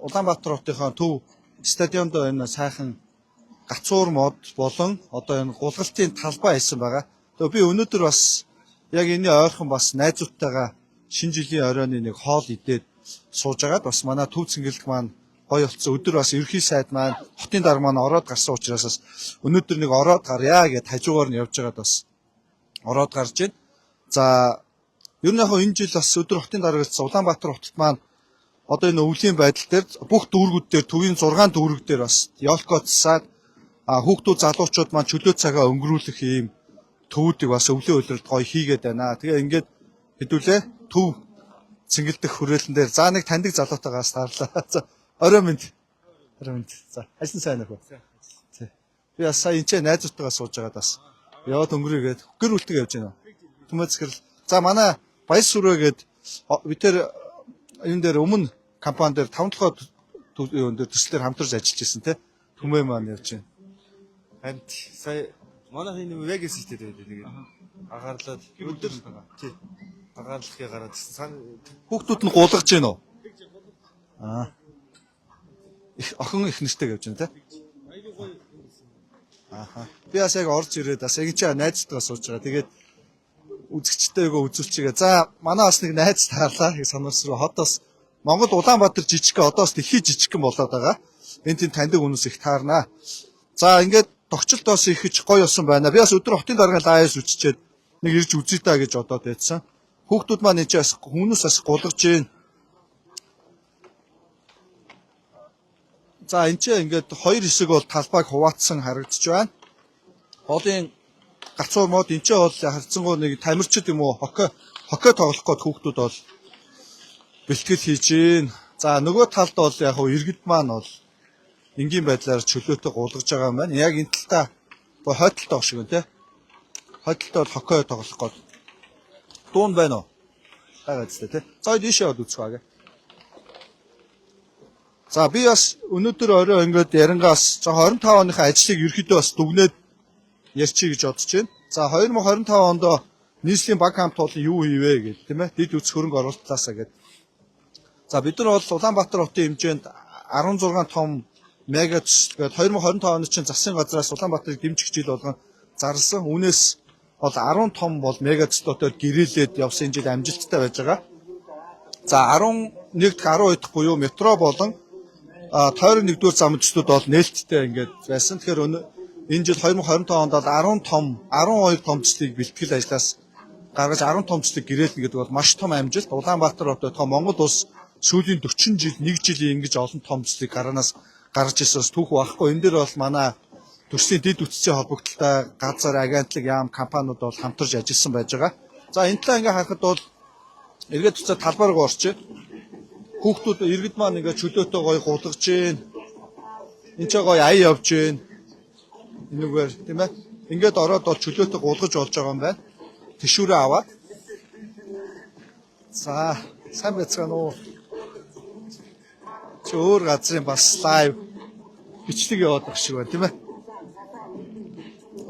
Улаанбаатар хотынхоо төв стадионд энэ сайхан гацуур мод болон одоо энэ гулгалтын талбай хийсэн байгаа. Тэгээ би өнөөдөр бас яг энэний ойрхон бас найзуудтайгаа шинэ жилийн оройн нэг хоол идээд сууж агаад бас манай төв цэнгэлдэх маань гоё болсон. Өдөр бас ерхий сайд маань хотын дарга маань ороод гарсан учраас бас өнөөдөр нэг ороод гарья гэд хажуугаар нь явж байгаад бас ороод гарч байна. За, ер нь яг энэ жил бас өдөр хотын дарга ирсэн Улаанбаатар хотод маань одоо энэ өвлийн байдал дээр бүх дүүргүүд дээр, төвийн 6 дүүрэг дээр бас ёлко цсаад хүүхдүүд залуучууд маань чөлөө цагаа өнгөрүүлэх ийм төвүүдийг бас өвлийн улиралд гоё хийгээд байна. Тэгээ ингээд хэдүүлээ төв цэнгэлдэх хүрээлэн дээр за нэг таньдаг залуутайгаас таарлаа. За, орой минь. Орой минь. За, ажил сайн уу? Тий. Би бас сая энэ ч найзуудтайгаа сууж байгаад бас яваад өнгөрье гээд гэр бүлтэйг явж байна. Түмээ захирал. За, манай Баяр сүрэ гээд бид тэр энэ дээр өмнө компани дээр 5 толгой юун дээр төслөөр хамтарч ажиллаж байсан те. Түмээ маань явж байна. Харин сая манайх энэ Vegas хийдэг байдаг тэгээд агаарлаад өдөр тий агаарлахыг гараад ирсэн. Сан Хүүхдүүд нь гулгаж гин үү? Аа. Их охин их нэртэйг явж байна те. Ааха. Би бас яг орж ирээд бас яг чи найзтайгаа сууж байгаа. Тэгээд үзэгчтэйгөө үзүүлчихгээ. За, манай бас нэг найз таарлаа. Их сануурс руу хотоос Монгол Улаанбаатар жижигхэн одоос дэлхий жижигхэн болоод байгаа. Энэ тийм таньдаг хүмүүс их таарнаа. За, ингээд тогтчлт бас их их гоё болсон байна. Би бас өдөр хотын даргын лайвс үчичээд нэг ирж үзье та гэж бодоод байсан. Хүүхдүүд маань энэ ч бас хүмүүс бас гулгаж гин. За, энэ ч ингээд хоёр хэсэг бол талбайг хуваацсан харагдаж байна. Холын гацуур мод энэ ч бол харьцангуй нэг тамирчид юм уу хоккей тоглох гээд хүүхдүүд бол бэлтгэл хийж гин. За, нөгөө талд бол яг хуу иргэд маань бол энгийн байдлаар чөлөөтэй гулгаж байгаа юм байна. Яг энэ талтаа хойдолтой шиг байна те. Хойдолтой бол хоккей тоглох гээд дуун байна уу? Байгаа зү те. За, ийшээ яваад үзэх баг. За, би бас өнөөдөр орой ингээд ярангаас за 25 оныхаа ажлыг ерөөхдөө бас дүгнээд ярьчих гэж бодож байна. За, 2025 онд нийслэлийн баг хамт олон юу хийвэ гэл тийм ээ. Дид үс хөрөнгө оруулалтаасаа гэд. За, бид нар бол Улаанбаатар хотын хэмжээнд 16 том мега төсөл гээд 2025 оны чинь засгийн газраас Улаанбаатарыг дэмжих жил болгон зарласан. Үүнээс бол 10 том бол мега төслөөр гэрээлээд явсан энэ жил амжилттай байж байгаа. За, 11 дахь 12 дахь буюу метро болон тойрог 1-р замын төслүүд бол нээлттэй ингээд байсан. Тэгэхээр энэ жил 2025 онд бол 10 том 12 том төслийг бэлтгэл ажлаас гаргаж 10 том төслийг гэрээлнэ гэдэг бол маш том амжилт. Улаанбаатар хот тоо Монгол улс сүүлийн 40 жил нэг жилийн ингэж олон том төслийг гараанаас гаргаж ирсэн бас түүх байхгүй. Энэ дээр бол манай төслийн дэд бүтцийн холбогдлолтой газар, агентлаг, яам, компаниуд бол хамтарч ажилласан байж байгаа. За, энэ талаа ингээ харахад бол эргээд буцаад талбай руу орчих. Хүүхдүүд иргэд маань ингээ чөлөөтэй гоё гулгаж гин. Энд ч гоё ая явж гин. Энэгээр тийм ээ. Ингээд ороод бол чөлөөтэй гулгаж болж байгаа юм байна. Тэшүүрээ аваад. За, сайн байцгаана уу? Чи өөр газрын бас live бичлэг яваад байх шиг байна, тийм ээ.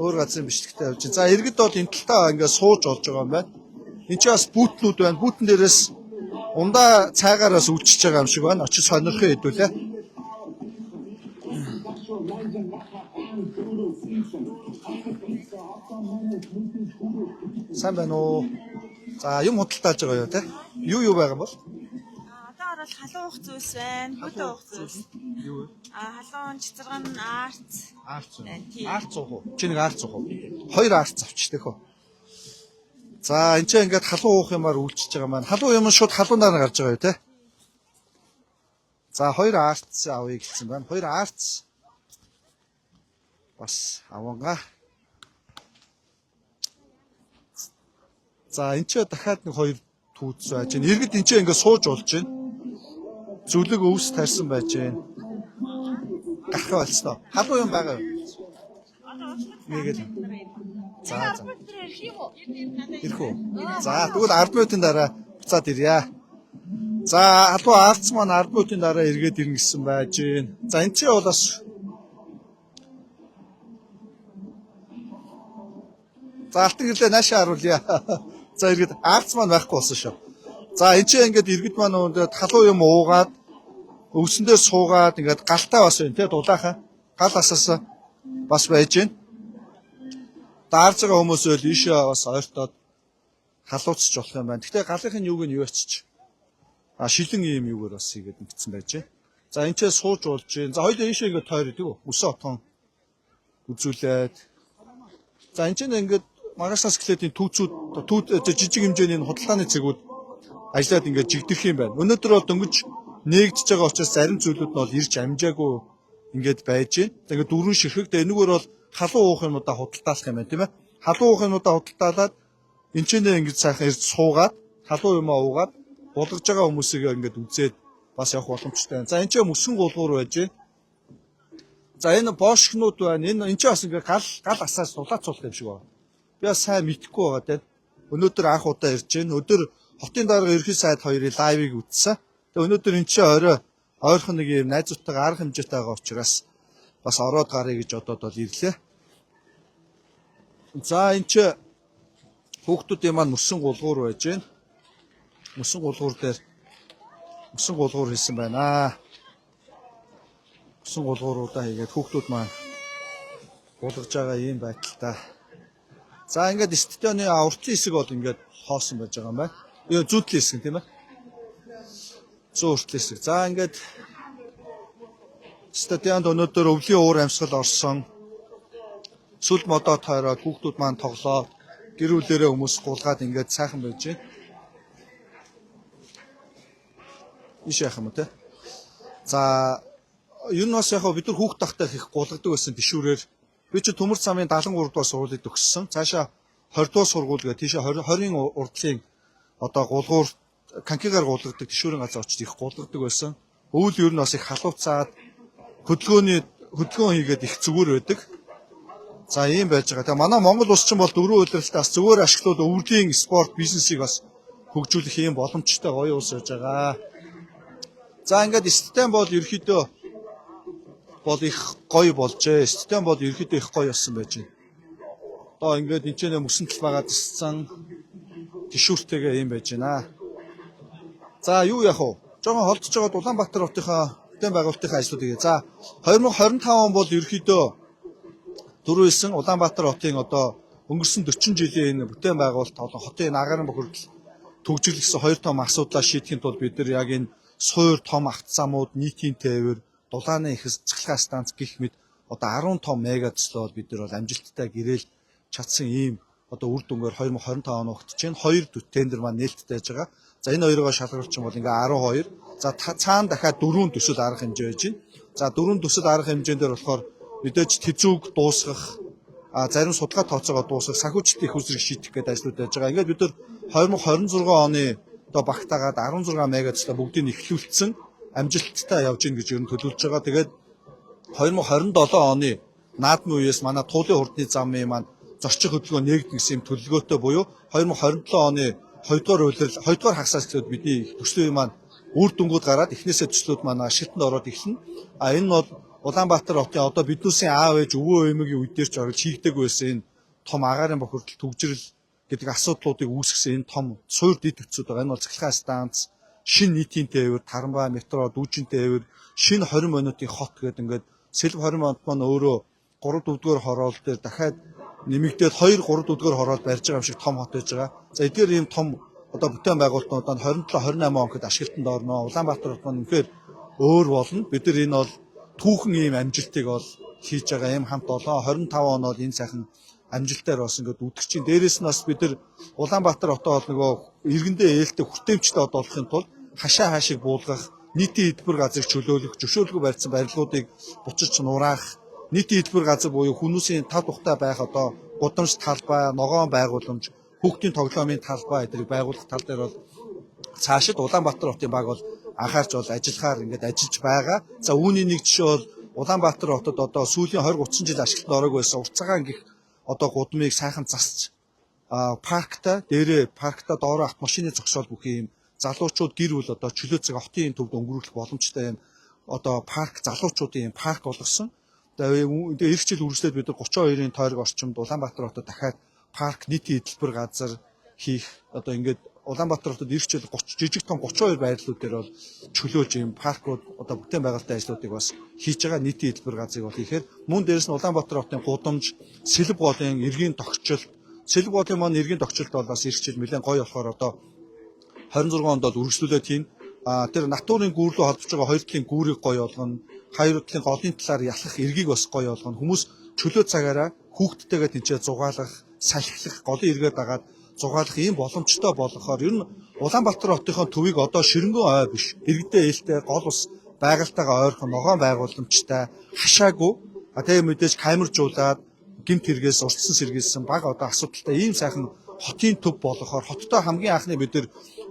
Өөр газрын бичлэгтэй явж байна. За, иргэд бол энэ талтаа ингээд сууж болж байгаа юм байна. Энд чи бас бүүтнүүд байна. Бүүтэн дээрээс ундаа цайгаараас үлчиж байгаа юм шиг байна. Очиж сонирхын хэдүүлээ. Сайн байна уу? За, юм худалдааж байгаа юу те? Юу юу байгаа юм бол? Одоо орол халуун уух зүйлс байна. Хөдөө уух зүйлс. Юу вэ? Халуун, цэцэргэн, арц. Арц уу? Тийм. Арц уух уу? Чи нэг арц уух уу? Хоёр арц авчдаг хөө. За, энэ ч ингээд халуун уух юмар үйлчилж байгаа маань. Халуун юм шууд халуунаар нь гарч байгаа юу те? За, хоёр арц авъя гэсэн байна. Хоёр арц бас авангаа. За, энэ ч дахиад нэг хоёр түүц байж байна. Иргэд энэ ч ингээд сууж болж байна. Зүлэг өвс тарьсан байж байна. Гарах болсноо. Халуун юм байгаа юу? Нэгээл. За за. Ирэх үү? За, тэгвэл 10 минутын дараа буцаад ирье. За, халуун арц маань 10 минутын дараа эргээд ирнэ гэсэн байж байна. За, энэ чи бол бас За, алтан гэрлээ наашаа харуулъя. За, иргэд арц маань байхгүй болсон шүү. За, энэ чи ингээд иргэд маань өнөөдөр халуун юм уугаад Өвсөн дээр суугаад ингээд галтаа бас байна те дулаахан. Гал асаасаа бас байж байна. Даарж байгаа хүмүүс бол ийшээ бас ойртоод халууцч болох юм байна. Гэхдээ галынх нь юуг нь юу ачиж а шилэн ийм юугаар бас хийгээд ингэсэн байж байна. За энэ ч сууж болж байна. За хоёулаа ийшээ ингээд тойр идэг үү? Өсөө отгон үзүүлээд. За энэ ч ингээд маргаашнаас эхлээд энэ түүцүүд түүт жижиг хэмжээний энэ худалдааны цэгүүд ажиллаад ингээд жигдэрх юм байна. Өнөөдөр бол дөнгөж нээгдэж байгаа учраас зарим зүйлүүд нь бол ирж амжаагүй ингээд байж байна. За ингээд дөрвөн ширхэг. Тэгээ энэгээр бол халуун уух юмудаа худалдаалах юм байна, тийм ээ. Халуун уух юмудаа худалдаалаад энэ ч нэ ингээд сайхан ирж суугаад халуун юмаа уугаад гулгаж байгаа хүмүүсийг ингээд үзээд бас явах боломжтой байна. За энэ ч мөсөн гулгуур байж байна. За энэ боошгнууд байна. Энэ энэ ч бас ингээд гал гал асаас сулаацуулах юм шиг байна. Би бас сайн мэдэхгүй байгаа тань. Өнөөдөр анх удаа ирж байна. Өдөр хотын дарга ерхий сайд хоёрын live-ыг үзсэн. Тэгээ өнөөдөр энэ чинь орой ойрхон нэг юм найзуудтайгаа арга хэмжээтэй байгаа учраас бас ороод гаръя гэж бодоод бол ирлээ. За энэ чи хүүхдүүдийн маань мөсөн гулгуур байж байна. Мөсөн гулгуур дээр мөсөн гулгуур хийсэн байна. Мөсөн гулгууруудаа хийгээд хүүхдүүд маань гулгаж байгаа ийм байдалтай. За ингээд стадионы уртлын хэсэг бол ингээд хоосон байж байгаа юм байна. Юу зүүн талын хэсэг тийм ээ. Зүүн уртлын хэсэг. За ингээд стадионд өнөөдөр өвлийн уур амьсгал орсон. Сүл модоо тойроод хүүхдүүд маань тоглоод гэр бүлээрээ хүмүүс гулгаад ингээд сайхан байж байна. Иш яах юм уу те? За ер нь бас яг бид нар хүүхд тахтай их гулгадаг байсан тишүүрээр. Би чи Төмөр замын 73 дугаар сургуулийг төгссөн. Цаашаа 20 дугаар сургууль гээ тийшээ 20 20-ын урдлын одоо гулгуур конькигаар гулгадаг тишүүрийн газар очиж их гулгадаг байсан. Өвөл ер нь бас их халууцаад хөдөлгөөний хөдөлгөөн хийгээд их зүгээр байдаг. За ийм байж байгаа. Тэгээ манай Монгол улс чинь бол дөрвөн улиралтай бас зүгээр ашиглуул өвлийн спорт бизнесийг бас хөгжүүлэх ийм боломжтой гоё улс байж байгаа. За ингээд стадион бол ерөөхдөө бол их гоё болжээ. Стадион бол ерөөхдөө их гоё болсон байж байна. Одоо ингээд энэ ч нэ мөсөн талбайгаа зассан тишүүртэйгээ ийм байж байна. За юу яах вэ? Жохон холдож байгаа Улаанбаатар хотынхаа бүтээн байгуулалтынхаа ажлуудыг. За 2025 он бол ерөөхдөө дөрөв хэлсэн Улаанбаатар хотын одоо өнгөрсөн 40 жилийн энэ бүтээн байгуулалт болон хотын энэ агаарын бохирдол төгжиглөсөн хоёр том асуудлаа шийдэхин тулд бид нар яг энэ суур том авто замууд, нийтийн тээвэр, дулааны их цахилгаан станц гэх мэт одоо 10 том мега төслөө бол бид нар бол амжилттай гэрээлж чадсан ийм одоо үр дүнгээр 2025 он огтж байна. Хоёр тендер маань нээлттэй байж байгаа. За энэ хоёроо шалгаруулчих юм бол ингээ 12. За цаана дахиад дөрвөн төсөл арга хэмжээ байж байна. За дөрвөн төсөл арга хэмжээн дээр болохоор мэдээж тэзүүг дуусгах, зарим судалгаа тооцоогоо дуусгах, санхүүжилтийн их усрыг шийдэх гэдэг ажлууд байж байгаа. Ингээд бид нар 2026 оны одоо багтаагаад 16 мега төслөө бүгдийг нь эхлүүлсэн амжилттай явж гин гэж ер нь төлөвлөж байгаа. Тэгээд 2027 оны наадмын үеэс манай туулын хурдны замын маань зорчих хөдөлгөөн нээгдэн гэсэн юм төлөвлөгөөтэй буюу 2027 оны 2 дугаар улирал 2 дугаар хагасаас эхлээд бидний төслийн маань үр дүнгууд гараад эхнээсээ төслүүд маань ашиглалтанд ороод эхэлнэ. А энэ нь бол Улаанбаатар хотын одоо биднүүсийн аав ээж өвөө эмээгийн үе дээр ч орж хийгдэг байсан энэ том агаарын бохирдол түгжрэл гэдэг асуудлуудыг үүсгэсэн энэ том суур дэд бүтцүүд байгаа. Энэ бол цахилгаан станц, шинэ нийтийн тээвэр, тарамбай, метро, дүүжин тээвэр, шинэ 20 минутын хот гэдэг ингээд сэлб 20 минут маань өөрөө 3 4-р хороол дээр дахиад нэмэгдээд 2 3 4-р хороол барьж байгаа юм шиг том хот байж байгаа. За эдгээр ийм том одоо бүтээн байгуулалтууд нь 27 28 он гэхэд ашиглалтанд орно. Улаанбаатар хот маань үнэхээр өөр болно. Бид нар энэ бол түүхэн ийм амжилтыг бол хийж байгаа ийм хамт олон 25 он бол энэ сайхан амжилтаар бас ингээд үдгэж чинь. Дээрээс нь бас бид нар Улаанбаатар хотоо бол нөгөө иргэндээ ээлтэй хүртээмжтэй од болохын тулд хашаа хаашиг буулгах, нийтийн эдбэр газрыг чөлөөлөх, зөвшөөрлгүй барьсан барилгуудыг буцаж нураах, нийтийн эдбэр газар буюу хүмүүсийн тав тухтай байх одоо гудамж талбай, ногоон байгууламж, хүүхдийн тоглоомын талбай эдрийг байгуулах тал дээр бол цаашид Улаанбаатар хотын баг бол анхаарч бол ажиллахаар ингээд ажиллаж байгаа. За үүний нэг жишээ бол Улаанбаатар хотод одоо сүүлийн 20 30 жил ашиглалтанд ороог байсан урт цагаан гих одоо гудмыг сайхан засч паркта дээрээ паркта доороо автомашины зогсоол бүхий юм залуучууд гэр бүл одоо чөлөө цаг хотын юм төвд өнгөрүүлэх боломжтой юм одоо парк залуучуудын юм парк болгосон. Тэгээ эх жил үргэлжлээд бид нар 32-ын тойрог орчимд Улаанбаатар хотод дахиад парк нийтийн эдэлбэр газар хийх одоо ингээд Улаанбаатар хотод ирэх жил 30 жижиг том 32 байрлалууд дээр бол чөлөөлж юм паркууд одоо бүтээн байгуулалтын ажлуудыг бас хийж байгаа нийтийн хэлбэр газрыг бол хийхээр мөн дээрэс нь Улаанбаатар хотын гудамж, Сэлб голын эргийн тогтчлт, Сэлб голын маань эргийн тогтчлт бол бас ирэх жил нэлээд гоё болохоор одоо 26 онд бол үргэлжлүүлээд хийн. А тэр натурын гүүр рүү холбож байгаа хоёр талын гүүрийг гоё болгоно. Хоёр талын голын талаар ялах эргийг бас гоё болгоно. Хүмүүс чөлөө цагаараа хүүхдтэйгээ тэнцээ зугаалах, салхилах, голын эргээр дагаад зугаалах ийм боломжтой болгохоор ер нь Улаанбаатар хотынхон төвийг одоо ширэнгэн ой биш. Иргэдээ ээлтэй гол ус байгальтайгаа ойрхон ногоон байгууламжтай хашаагүй. А тэгээ мэдээж камержуулаад гэмт хэрэгээс урдсан сэргийлсэн баг одоо асуудалтай ийм сайхан хотын төв болгохоор хоттой хамгийн анхны бид нар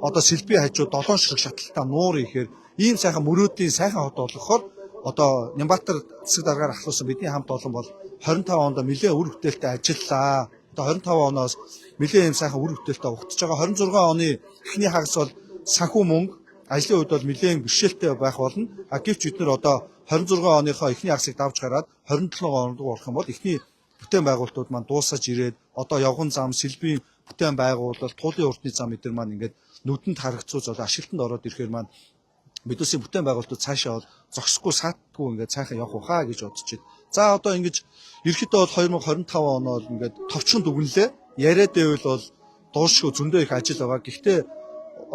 одоо сэлбийн хажуу долоон ширхэг шаталтаа нуур ихээр ийм сайхан мөрөөдлийн сайхан хот болгохоор одоо Нямбатар засаг даргаар ахлуулсан бидний хамт олон бол 25 онд нэлээд үр бүтээлтэй ажиллаа. Одоо 25 оноос нэлээд ийм сайхан үр бүтээлтэй угтж байгаа. 26 оны эхний хагас бол санхүү мөнгө ажлын үед бол нэлээд бэрхшээлтэй байх болно. А гэвч бид нар одоо 26 оныхоо эхний хагасыг давж гараад 27 онд болох юм бол эхний бүтээн байгуулалтууд маань дуусаж ирээд одоо явган зам, сэлбийн бүтээн байгуулалт, туулын урдны зам эдэр маань ингээд нүдэнд харагцуу зол ашиглалтанд ороод ирэхээр маань бидүүсийн бүтээн байгуулалтууд цаашаа бол зогсохгүй саатгүй ингээд цаашаа явах ухаа гэж бодож байна. За одоо ингэж ерөөхдөө бол 2025 он бол ингээд товчхон дүгнэлээ. Яриад байвал бол дуушгүй зөндөө их ажил байгаа. Гэхдээ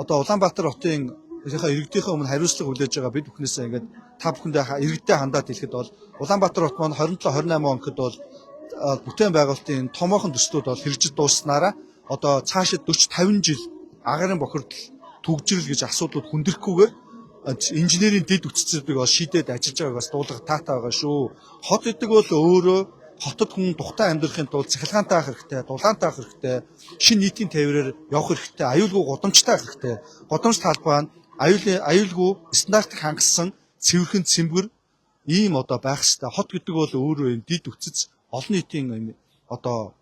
одоо Улаанбаатар хотын иргэдийнхээ өмнө хариуцлага хүлээж байгаа бид бүхнээсээ ингээд та бүхэндээ иргэдтэй хандаад хэлэхэд бол Улаанбаатар хот маань 27 28 он гэхэд бол бүтээн байгуулалтын томоохон төслүүд бол хэрэгжиж дууссанараа одоо цаашид 40 50 жил агарын бохирдол түгжрэл гэж асуудлууд хүндрэхгүйгээр инженерийн дэд бүтцүүдийг бол шийдээд ажиллаж байгааг бас дуулах таатай байгаа шүү. Хот гэдэг бол өөрөө хотод хүн тухтай амьдрахын тулд цахилгаантай байх хэрэгтэй, дулаантай байх хэрэгтэй, шинэ нийтийн тээврээр явах хэрэгтэй, аюулгүй гудамжтай байх хэрэгтэй. Гудамж талбай нь аюулгүй стандартыг хангасан цэвэрхэн цэмбэр ийм одоо байх хэрэгтэй. Хот гэдэг бол өөрөө юм дид үтсэц олон нийтийн юм одоо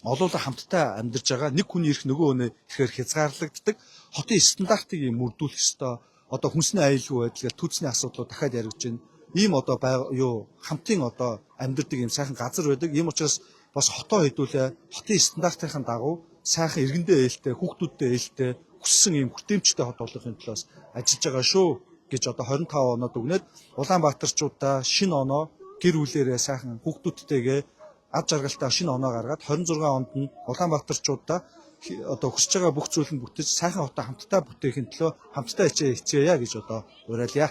олуула хамттай амьдарч байгаа нэг хүний эрх нөгөө хүний эрхээр хязгаарлагддаг. Хотын стандартыг юм мөрдүүлэх ёстой. Одоо хүнсний аюулгүй байдал гэл түүцний асуудлууд дахиад яригдж байна. Ийм одоо юу хамтын одоо амьдардаг ийм сайхан газар байдаг. Ийм учраас бас хотоо хэдүүлээ хотын стандартын дагуу сайхан иргэндээ ээлтэй, хүүхдүүддээ ээлтэй, хүссэн ийм хүртээмжтэй хот болохын төлөөс ажиллаж байгаа шүү гэж одоо 25 оноо дүгнээд Улаанбаатарчуудаа шинэ оноо гэр бүлээрээ сайхан хүүхдүүдтэйгээ ад жаргалтай шинэ оноо гаргаад 26 онд нь Улаанбаатарчуудаа одоо хүсэж байгаа бүх зүйл нь бүтэж сайхан хотоо хамтдаа бүтээхин төлөө хамтдаа хичээе гэж одоо уриалъя.